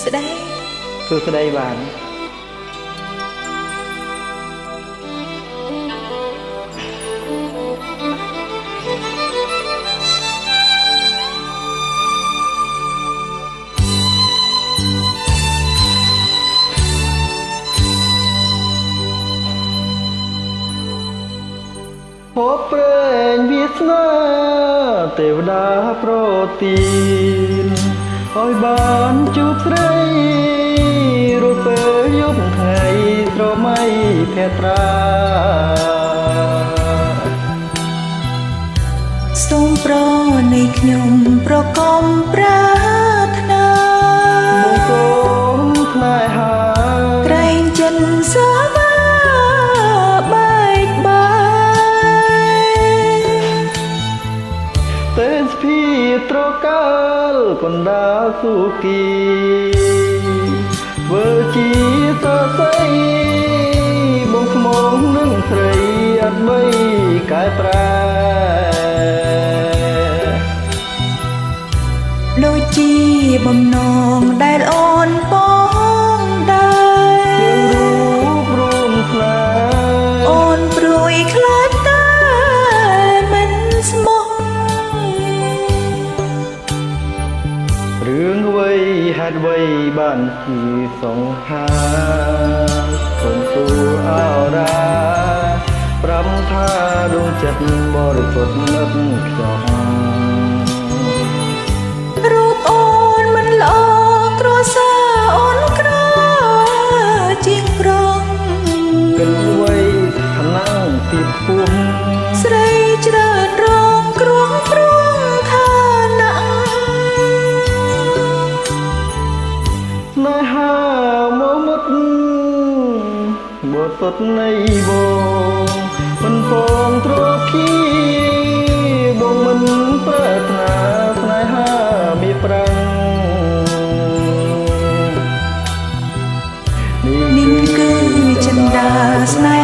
ស្ដី សួស្ដីបាទ ពព្រេងវាសនាទេវតាប្រទានឲ្យបានជួបស្រី រួចពេលយប់ថ្ងៃស្រមៃភត្រា សូមប្រណីខ្ញុំប្រកំប្រាថ្នា មកសូមស្នេហា ក្រែងចិនសាបាបែកបាយ ទេសភាពត្រកាលកណ្ដាលសុគី ធ្វើជាសរសៃបងស្មងនឹងស្រីអត់បីកែប្រែ ដូចជាបំណងដែលអូនបងដែរ យើងរូបរួមស្នេហ៍ អូនព្រួយខ្លាចតែមិនស្មោះ រឿងអ្វីហេតុអ្វីបានជាសង្ហា សូមសួរអរាប្រាប់ថាដួងចិត្តបរិសុទ្ធឥតខ្ចោះ រូបអូនមិនល្អ គ្រួសារអូនក្រជាងប្រង គិតអ្វីឋានៈទីខ្ពស់ ស្រីច្រើនរងគ្រងព្រងឋានៈ ស្នេហាមកមុតបទសុទ្ធនៃបងមិនពងទ្រគី បងមិនប្រាថ្នាស្នេហាមានប្រាំង នេះគឺចិន្តាស្នេ